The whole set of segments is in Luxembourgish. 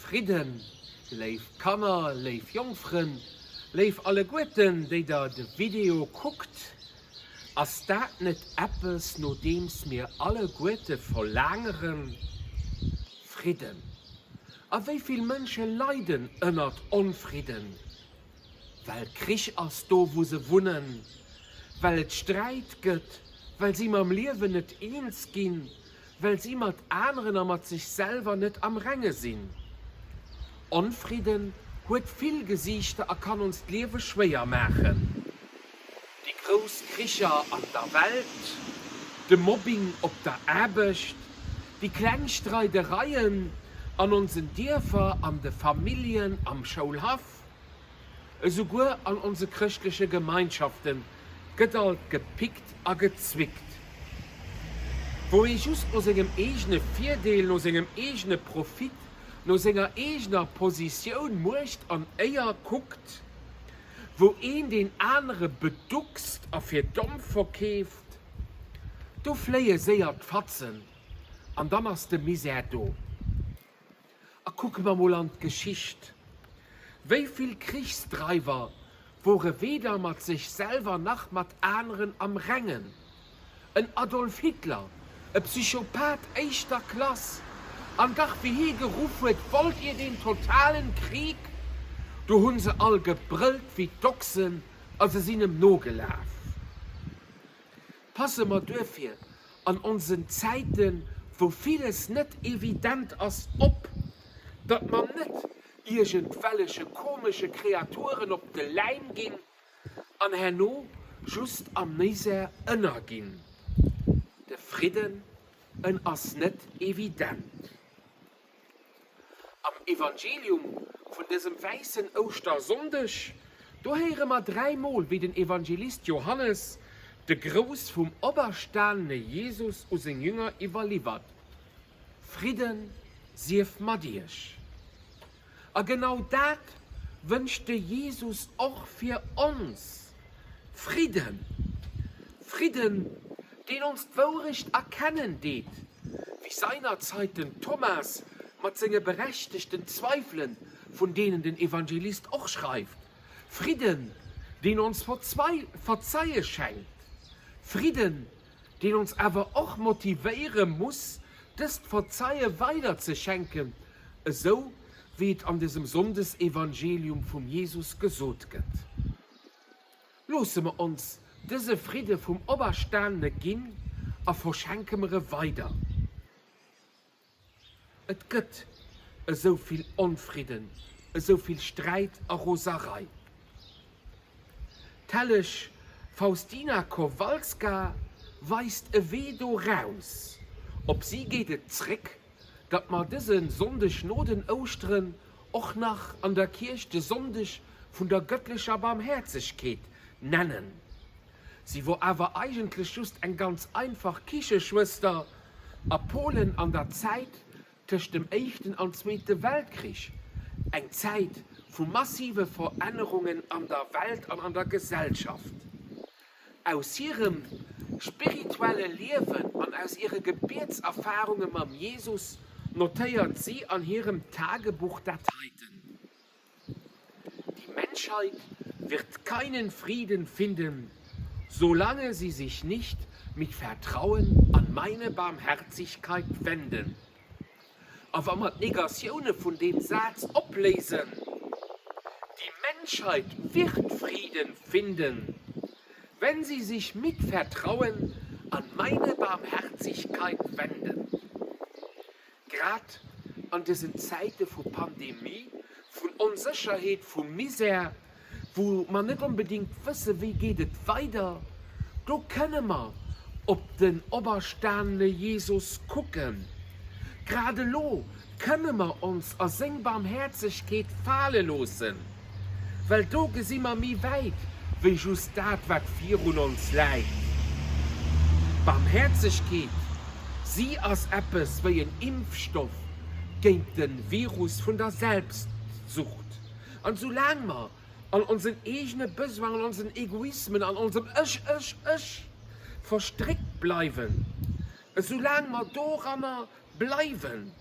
Fridden, léif Kanner, léif Jongfrënn, léif alleguerten déi der de Video kuckt, ass dat net eppes nodeems mir alleguerte verlaangeren? Fridden. A wéi vill Mënsche leiden ënnert Onfridden? Well Krich ass do wou se wunnen, well et Sträit gëtt, well si mam Liewen net eens ginn, well si mat aneren a mat sech selwer net am Renge sinn. Onfridden huet vill Gesiichter a kann ons d'Liewe schwéier maachen. Déi grouss Kricher an der Welt, de Mobbing op der Aarbecht, déi kleng Streidereien an onsen Dierfer, an de Familljen, am Schoulhaff, Esouguer an onse chrëschtleche Gemeinschafte gëtt alt gepickt a gezwickt. Wou ee just no sengem eegene Virdeel, no sengem eegene Profit, no senger eegener Positioun, Muecht an Éier kuckt, wou een deen anere beduckst a fir domm verkeeft, do fléie séier d'Fatzen an dann ass de Misär do. A kucke mer mol an d'Geschicht, Wéi vill Krichsdreiwer wore weder mat sech selwer nach mat aneren am Rengen? En Adolf Hitler, e Psychopath éischter Klass, an dach wéi hie geruff huet, Wollt ihr den totalen Krieg? Do hunn se all gebrëllt wéi d'Ochsen a se sinn em nogelaf. Passe mer duerfir an onsen Zäiten, wou villes net evident ass, op, datt mer net iergendwelleche komesche Kreaturen op de Läim ginn an herno just am Misär ënnerginn. De Fridden, en ass net evident. Am Evangelium vun dësem wäissen Ouschtersonndeg, do héiere mer dräimol, wéi den Evangelist Johannes de Grouss vum operstanene Jesus u seng Jünger iwwerliwwert, Fridde sief mat iech. A genau dat wënscht de Jesus och fir ons, Fridden. Fridden, deen ons d'Wourecht erkennen deet, wéi seinerzeit den Thomas mat senge berechtegten Zweifelen, vun deenen den Evangelist och schreift. Fridden, deen ons Verzeie schenkt. Fridden, deen ons awer och motivéiere muss, dëst Verzeie weider ze schenken, esou wéi et an dësem Sonndes-Evangelium vum Jesus gesot gëtt. Loosse mer ons dëse Fridde vum Operstanene ginn a verschenke mer e weider. Et gëtt esou vill Onfridden, esou vill Sträit a Roserei. D'helleg Faustina Kowalska weist e Wee do raus. Op si geet et zréck, datt mer dëse Sonndeg no den Ouschteren och nach an der Kierch de Sonndeg vun der gëttlecher Barmhäerzegkeet nennen. Si wor awer eigentlech just eng ganz einfach Kicheschwëster a Polen an der Zäit tëscht dem Éischten an Zweete Weltkrich, eng Zäit vu massive Verännerungen an der Welt an an der Gesellschaft. Aus hirem spirituelle Liewen an aus hire Gebietserfarunge mam Jesus notéiert si an hirem Tagebuch dat heiten. Die Menschheit wird keinen Frieden finden, solange sie sich nicht mit Vertrauen an meine Barmherzigkeit wenden. A wa mer d'Negatioune vun deem Saz opléisen, Die Menschheit wird Frieden finden, wenn sie sich mit Vertrauen an meine Barmherzigkeit wenden. Grad an dësen Zäite vu Pandemie, vun Onsécherheet, vu Misär, wou mer net onbedéngt wësse wéi geet et weider, do kënne mer op den operstanene Jesus kucken. Grad elo kënne mer ons a seng Barmhäerzegkeet fale loossen. Well do gesi mer méi wäit wéi just dat, wat virun ons läit. D'Barmhäerzegkeet, si ass eppes wéi en Impfstoff géint de Virus vun der Selbstsucht. An soulaang mer an onsen eegene Besoinen, an onsen Egoismen, an onsem Ech, Ech, Ech verstréckt bleiwen, esoulaang mer doranner bleiwen.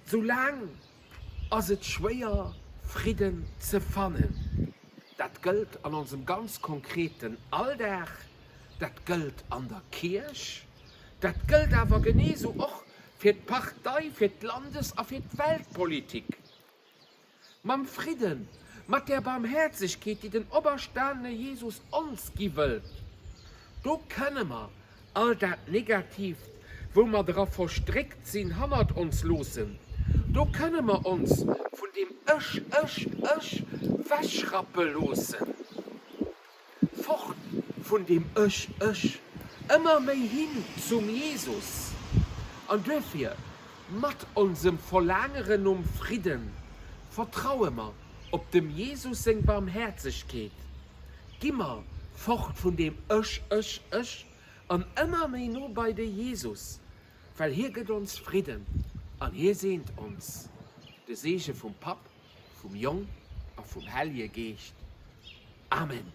Soulaang ass et schwéier, Fridden ze fannen. Dat gëllt an onsem ganz konkreten Alldag, dat gëllt an der Kierch, dat gëllt awer genee sou och fir d'Partei, fir d'Landes a fir d'Weltpolitik. Mam Fridden, mat där Barmhäerzegkeet, déi den operstanene Jesus ons gi wëllt, do kënne mer all dat Negatiivt, wou mer dra verstréckt sinn, hannert ons loossen. Do kënne mer ons vun deem Ech, ech, ech wechrappe loossen. Fort vun deem Ech, ech, ëmmer méi hin zum Jesus. An duerfir, mat onsem Verlaangeren nom Fridden, vertraue mer op dem Jesus seng Barmhäerzegkeet, gi mer fort vun deem Ech, ech, ech an ëmmer méi no bei de Jesus, well hie gëtt ons Fridden an hie seent ons. De Seege vum Papp, vum Jong a vum Hellje Geescht. Amen.